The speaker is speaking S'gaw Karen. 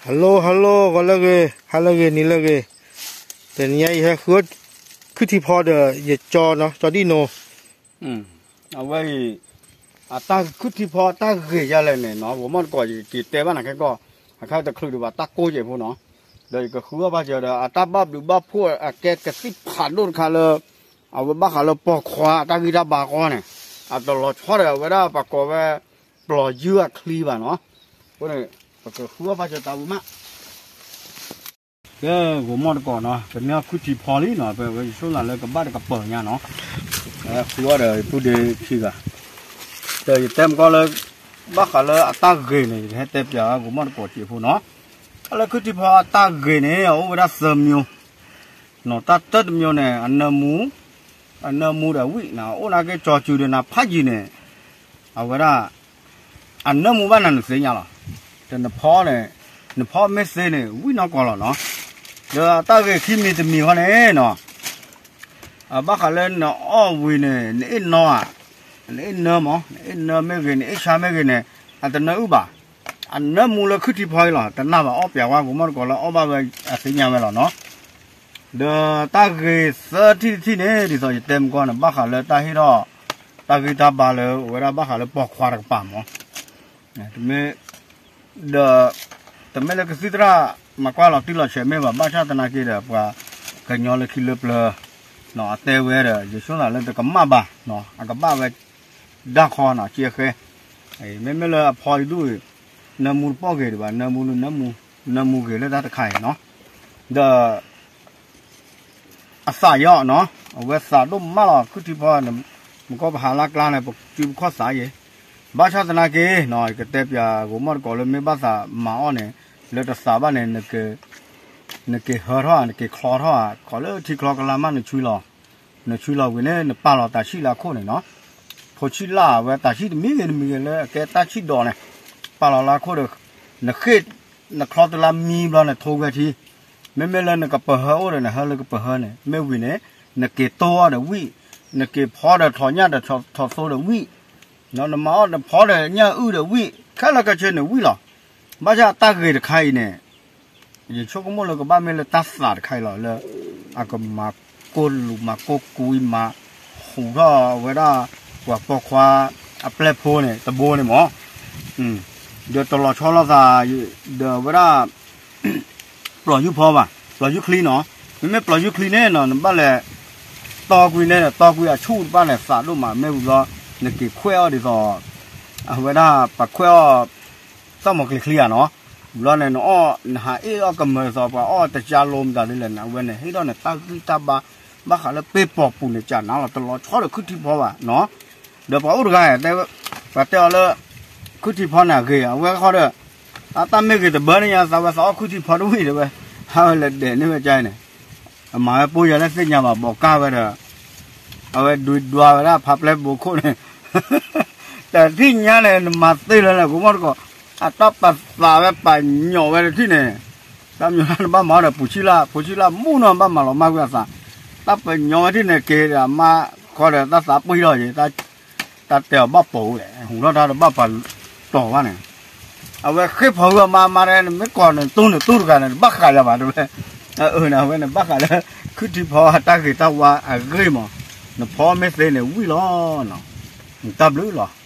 Hello hello ဂီၤလၢအဂ့ၤ ဟါလၢအဂ့ၤ နံၤလၢအဂ့ၤ, တနံၤညါအံၤဟဲဃု ခုၣ်ထံဖီဒီးယကၠီနီၤ ကၠီဒံၣ်နိ, အဝဲအံၤ အတၢ်ခုၣ်ထံဖီအတၢ်ဂ့ၤယၤလဲၣ်န့ၣ်နီၤ ဂိၤမီၣ်တကိး ယက့ၤတဲဘၣ်နၤခဲကီၢ်, အခါတချုးဒံးဘၣ်တၢ်ကိၢ်ယဲၢ်ဖိနီၤ, ဒီးယကဃုအီၣ်ဘၣ်စၢၤဒီး အတၢ်ဘၣ်ဘျုးဘၣ်ဖှိၣ်အကဲကသံၣ်ဖးဒိၣ်တခါလၢ အဝဲဘၣ်ဃးလၢပိာ်ခွါအတၢ်ဂံၢ်တၢ်ဘါအဂီၢ်န့ၣ်, အတလီၤဆီဒီးအဝဲဒၣ်ပကိးဝဲ ပျီၤယုၢ်အချံဘၣ်နီၤ, အဃိန့ၣ် ပကဃုအီၣ်ဘၣ်စၢၤတၢ်ဝံၤမး ကဲ ဂိၤမီၣ်တကိးနီၤ ပမ့ၢ်အီၣ်ခုၣ်ထံဖီလံနီၤ ပဝဲယဆိၣ်သးလၢကဘၣ်တကပၤညါနီၤ, ဃုအီၣ်ဒီးပုၢ်ဒ့ခံဂၤ, ဒီးယတဲမကီၢ်လၢ ဘၣ်ဃးလၢအတၢ်ဂ့ၤန့ၣ် ယကဟဲတဲပၠးဂိၤမီၣ်တကိးစံးဖိနီၤ, တၢ်လၢခုၣ်ထံဖီအတၢ်ဂ့ၤန့ၣ် အအိၣ်ဝဲဒၣ်သၢမံၤ, နီၤတၢ်တၢတမံၤန့ၣ် အနၢမူ, အနၢမူဒီးဝံၣ်နီၤ အိၣ်နာ်က့ၤကၠီၤစူၤဒီးနၤဖးယံၤန့ၣ်, အဝဲဒၣ် အနၢမူဘၣ်နၤနသ့ၣ်ညါလီၤ, ဒီးနဖီန့ၣ်, နဖီမ့ၢ်သ့န့ၣ် ဝံၣ်နီၢ်ကီၢ်လီၤနီၤ, ဒီးတၢ်ဂ့ၤခံမံၤတမံၤဃီန့ၣ်နီၤ, အဘၣ်ဃးလၢနအီၣ်ဝံၤန့ၣ် နအ့ၣ်နီၤဧါ, နအ့ၣ်နၢမး နအ့ၣ်နၢမ့ၢ်ဂ့ၤ နအ့ၣ်ဆါမ့ၢ်ဂ့ၤန့ၣ် အတနၢအုၣ်ဘၣ်, အနၢမူလၢခုၣ်ထံဖီအံၤလီၤ တနာ်ဘၣ်အီၣ်ပၠးဝဲ ဂိၤမီၣ်တကိးလၢအီၣ်ဘၣ်ဝဲအသ့ၣ်ညါဝဲလီၤနီၤ, ဒီးတၢ်ဂ့ၤသၢထံၣ်တထံၣ်န့ၣ် ဒ်သိးယတဲမကီၢ်န့ၣ် ဘၣ်ဃးလၢတၢ်ဟ့ၣ်ထီၣ် တၢ်ဂံၢ်တၢ်ဘါလၢအဝဲဒၣ်ဘၣ်ဃးလၢပိာ်ခွါတကပၤမး ဒီး တမ့ၢ်လၢကသံၣ်သရၣ်မၤကွၢ်လီၤတံၢ်လီၤဆဲးမ့ၢ်ဘၣ် ဘၣ်ဆၣ်သနာ်က့ဒီး ပှၤကညီလၢခံလၢပျၢၤ အတဲဝဲဒီး ယဆိသးလၢတကမၣ်ဘၣ်, အကဘၣ်ဝဲ ဒၣ်ခီနီၤ ကဲဃဲ, မ့မ့ၢ်လၢအဖီဒံးဒူၣ်အံၤ နၢမူတပီၢ်ဂ့ၤဒံးဘၣ် နၢမူလၢနၢမူ, နၢမူဂ့ၤလၢတၢ်တခါအံၤနီၤ, ဒီး အသးယီၤနီၤ, အဝဲသးဒိၣ်မးလီၤ ခုၣ်ထံဖီ, မ့ၢ်ကီၢ်ပဟးလၢကျါန့ၣ် ပစုပခီၣ်သးယဲ, ဘၣ်ဆၣ်သနာ်က့နီၤ ယကတဲပၠးဂိၤမီၣ်တကိးလၢမ့ၢ်ဘၣ်သးမၤအီၣ်န့ၣ် လၢတသးဘၣ်န့ၣ် နက့ၤဟၢထီၣ်ဧါ နက့ၤချီထီၣ်ဧါ ခီလၢထံချီကလါမးနဆှံလီၤ, နဆှံလီၤဝံၤန့ၣ် နပာ်လီၤတၢ်ဆံၣ်လၢအခိၣ်န့ၣ်နီၤ, ဖိဆံၣ်လၢ်ဝဲတၢ်ဆံၣ်တမံၤဂ့ၤတမံၤဂ့ၤလၢအကဲတၢ်ဆံၣ်ဒီးန့ၣ်, ပာ်လီၤလၢအခိၣ်ဒီး နဃ့ၢ် နချီတလါမံဘျီနထိဝဲထံ မ့မ့ၢ်လၢနကပဟၢအိၣ်ဒီး နဟၢလၢကပဟၢန့ၣ် မ့ၢ်ဝံၤန့ၣ် နက့ၤတိၢ်အီၣ်ဒီးဝံၣ်, နက့ၤဖီဒီးထိးညၣ်ဒီးထိးသိဒီးဝံၣ်, နမၤအီၣ်နဖီဒီးညၣ်အုၣ်ဒီးဝံၣ် ခဲလၢာ်ခဲဆ့န့ၣ်ဝံၣ်လီၤ. ဘၣ်ဆၣ်တၢ်ဂ့ၤတခါအံၤန့ၣ် ယဆိကမိၣ်လၢကဘၣ်မ့ၢ်လၢတၢ်သးတခါအံၤလီၤ လၢအကမၤကိၢ်လူၤမၤကိၢ်ကွံမၤဟူးထီၣ်ဝဲဒၣ် ပှၤပိာ်ခွါအပျဲၢ်ဖိန့ၣ် တဘိန့ၣ်မး ဒီးတလီၤဆီလိာ်သး ဒီးဝဲဒၣ် ပျီၤယူၢ်ဖီဘၣ် ပျီၤယူၢ်ချံနီၤ, မ့မ့ၢ်ပျီၤယူၢ်ချံန့ၣ်နီၤ နဘၣ်လဲၤ တီကွံာ်န့ၣ် တီကွံာ်အဆူၣ်တဖၣ်န့ၣ် သးဒိၣ်မး မ့ၢ်ဝံၤဘျီ နက့ၤခွဲးအီၣ်ဒ်သိး အဝဲဒၣ်ပှၤခွဲးအီၣ် တၢ်မီၤကျံၤချံဧါနီၤ, ဘျီန့ၣ်နအီၣ် နဟးအ့ၣ်အီၣ်ကမၢၤဒ်သိး ပှၤအီၣ်တကၢလိမတၤဒ်လဲၣ်န့ၣ် အဝဲန့ၣ် ဟ့ၣ်ထီၣ်န့ၣ် တၢ်ဂံၢ်တၢ်ဘါ ဘၣ်ဃးလၢပ့ၢ်ပိာ်ပူၤန့ၣ် ကနၤလီၤ တလီၤဆီဒီးခုၣ်ထံဖီဘၣ်နီၤ, ဒီးပှၤအိၣ်တဂၤ ပှၤတဲအီၤလၢ ခုၣ်ထံဖီန့ၣ်အဂ့ၤ အဝဲဃီဒီး အတၢ်မ့ၢ်ဂ့ၤတဘၢန့ၣ်ညါ သးဝဲသးအီၣ်ခုၣ်ထံဖီတဝံၣ်တဲဝဲ, ဟးဝဲလဲၤဒဲးန့ၢ်ဝဲကါအံၤန့ၣ် အမၤဝဲပိၢ်ယၤလၢသ့ၣ်ညါဘၣ် ဘီးကၢ်ဝဲဒီး အဝဲဒွံဒွါဝဲဒၣ်ဖးပျဲၢ်ဘိခိၣ်န့ၣ် တထံၣ်ညါန့ၣ် နမၤသ့လၢလဲၣ် ကိးမီၢ်တကိး အတၢ်ပသးဝဲပာ်ညီၣ်ဝဲတထံၣ်န့ၣ်, တၢ်မညီနဘၣ်မၤအီၤဒီး ပူၤဆံလၢ် ပူၤဆံလၢ်မူနီၤ ဘၣ်မၤလီၤမၢ်ကွံာ်အသး, တၢ်ပညီဝဲထံၣ်န့ၣ် က့ၤဒီးအမါခီဒီး တၢ်သးပှံၢ်ထီၣ်ယံၤ တၢ်တဲအီၤဘၣ်ပိာ်ဝဲ ဟူးထီၣ်တၢ်ဒီးဘၣ်ပာ်တီၤဘၣ်န့ၣ်, အဝဲဃ့ၢ်ဖီဝဲအမါမါတဲ နမ့ၢ်ကိးန့ၣ် တူၢ်န့ၣ်တူၢ်တဂၤန့ၣ် တဘၣ်ဃးယၤဘၣ်တဲဝဲ, အၢန့ၣ် အဝဲန့ၣ် ဘၣ်ဃးလၢ ခုၣ်ထံဖီတၢ်ဂ့ၤတၢ်ဝါအဂ့ၢ်မး, နဖီမ့ၢ်သ့န့ၣ် ဝံၣ်လီၤ, တၢ်ဘျုးလီၤ.